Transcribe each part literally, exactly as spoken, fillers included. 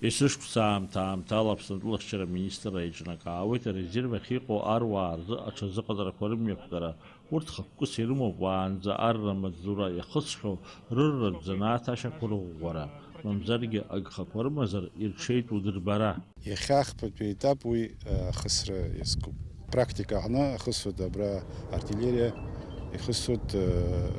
Есышықәса аамҭа-аамҭала Аԥсны атәылахьчара аминистрра еиҿнакаауеит арезерв ахь иҟоу аруаа рзы аҽазыҟаҵарақәа рымҩаԥгара. Урҭ хықәкыс ирымоуп уаанӡа арра амаҵзура иахысхьоу рырратә занааҭ ашьақәырӷәӷәара, мамзаргьы агхақәа рымазар ирҽеитәу дырбара. Иахьа ахԥатәи аетап уи, э, ахысра иазкуп. Практика аҟны ахысуеит абра артиллериа, ихысуеит, э,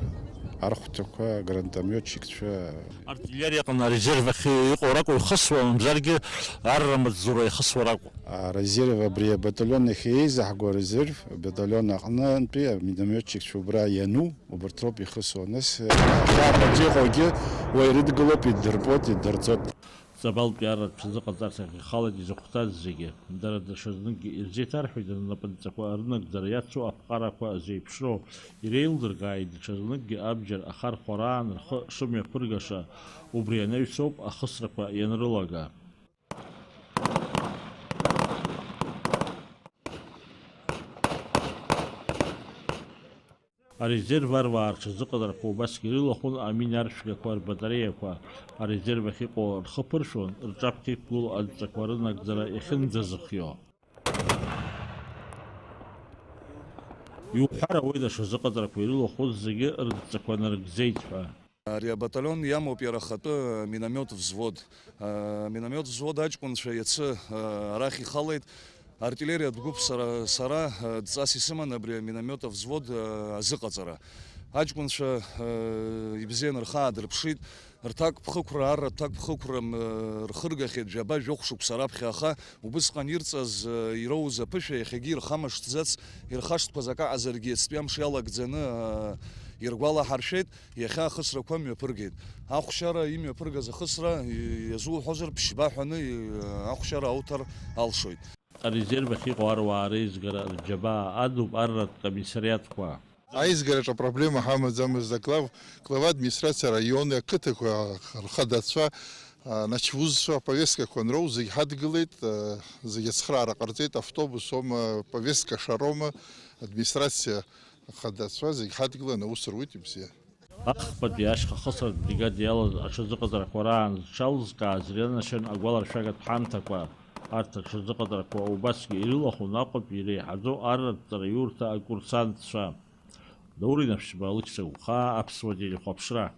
архәҭақәа, гранатомиотчикцәа. Артиллериаҟны арезерв ахь иҟоу ракәу ихысуа, мамзаргьы арра амаҵзура ихысуа ракәу? Арезерв абри абаталион иахьа еизаҳго арезерв абаталион аҟнынтәи аминомиотчикцәа убра иану, убарҭ роуп ихысуа. Нас, э, ахьаамҭа иҟоугьы уа ирыдгылоуп, иддырбоит, иддырҵоит. Ҵабалтәи арратә ҽазыҟаҵарҭахь ихалеит изыхәҭаз зегьы. Дара даҽазныкгьы ирзеиҭарҳәеит рнапынҵақәа рынагӡара иацу аԥҟарақәа зеиԥшроу, иреилдыргааит даҽазныкгьы абџьар ахархәараан рхы шымҩаԥыргаша, убри анаҩсоуп ахысрақәа ианрылага. Арезерв аруаа рҽазыҟаҵарақәа убасгьы ирылахәын аминаршәгақәа рбатареиақәа, арезерв ахь иҟоу рхы ԥыршәон, рҿаԥхьа иқәгылоу адҵақәа рынагӡара иахьынӡазыхио. Иуҳәар ауеит, аҽазыҟаҵарақәа ирылахәыз зегьы рыдҵақәа нарыгӡеит ҳәа. Ари абаталион иамоуп иара ахатәы миномет взвод. Миномет взвод аҷкәынцәа иацы арахь ихалеит. Артиллериатә гәыԥ сара, сара, э, дҵас исыман абри аминомет взвод, э, азыҟаҵара. Аҷкәынцәа, э, ибзианы рхы аадырԥшит. Рҭакԥхықәра, арра ҭакԥхықәра, м, э, рхыргахьеит жәаба-жәохә шықәса раԥхьа, аха убысҟан ирҵаз, э, ироуз аԥышәа иахьагьы ирхамышҭӡац, ирхашҭқәаз акаҟьазаргьы иацтәи амш иалагӡаны, э, иргәалаҳаршәеит, иахьа ахысрақәа мҩаԥыргеит. Ахәшьара имҩаԥыргаз ахысра, и-, иазуҳәозар, ԥшьба ҳәаны, и-, ахәшьара ауҭар алшоит. Арезерв ахь иҟоу аруаа реизгара рџьабаа адуп арратә комиссариатқәа. Аизгараҿы апроблема ҳамаӡамызт, аглав-, глава администрациа араион, ақыҭақәа рхадацәа, а, начвузцәа, повесткақәа анроу зегь ҳадгылеит, а, зегь ацхыраара ҟарҵеит, автобус аума, повестка шароума, администрациа ахадацәа зегь ҳадгылан аус руит ибзиа. Ахԥатәи ашьха хысратә бригада иалаз аҽазыҟаҵарақәа раан зҽалызкааз ирынашьан агәаларшәагатә ҳамҭақәа. Арҭ аҽазыҟаҵарақәа убасгьы ирылахәын Аҟәатәи иреиҳаӡоу арратә ҵараиурҭа акурсантцәа. Даур Инаԥшьба, Алықьса Гәхаа, Аԥсуа телехәаԥшра.